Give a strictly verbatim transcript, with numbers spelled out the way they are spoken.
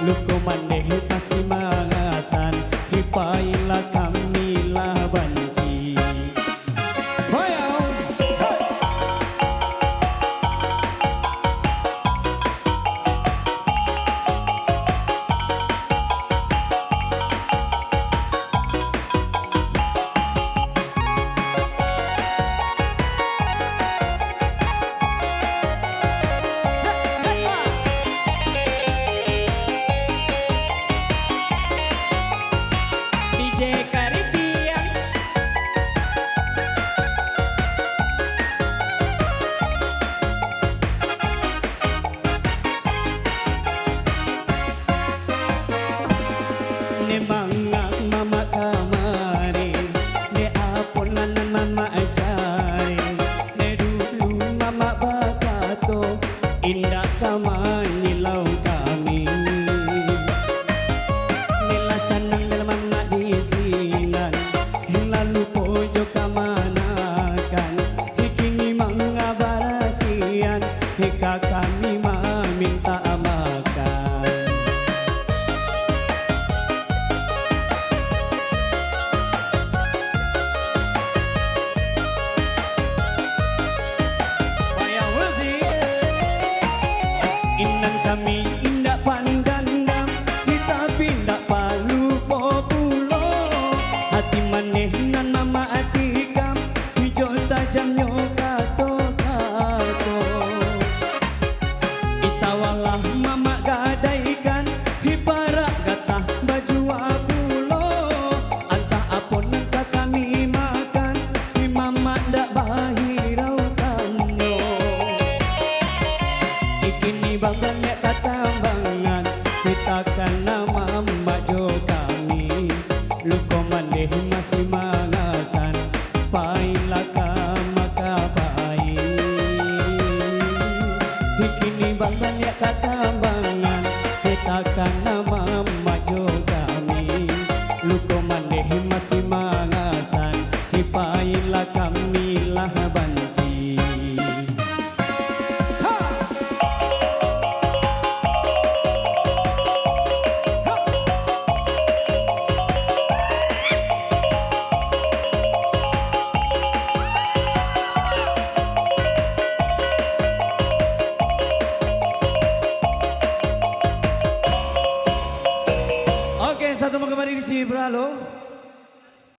Luko mandeh masih mangasan, ipai lah kami lah banci. Bayau. D J Karipiang. Neh mangak mamak kamari, neh apo nan mamak cari, neh dulu mamak bakato, indak ka manyilau kami. Neh lah sanang dalam mamak di sinan, lalu pojo kamanakan, kini manga barasian, ka kami mamintak makan. Inan kami indak pandandam, tapi indak palupo pulo. Hati maneh nan mamak tikam, jo tajamnyo kato-kato. Isawalah mamak gadaikan, ibarat gatah bajua pulo. Antah apo nan ka kami makan, mamak ndak bahiraukan doh. Kini babaliak ka tambangan, takana mamak jo kami. Luko mandeh masih mangasan, pailah ka makapai. Kini babaliak ka tambangan, takana mamak jo kami. Luko mandeh masih mangasan, pailah kami lah banci. Oke, satu mangko mari di sini, bro.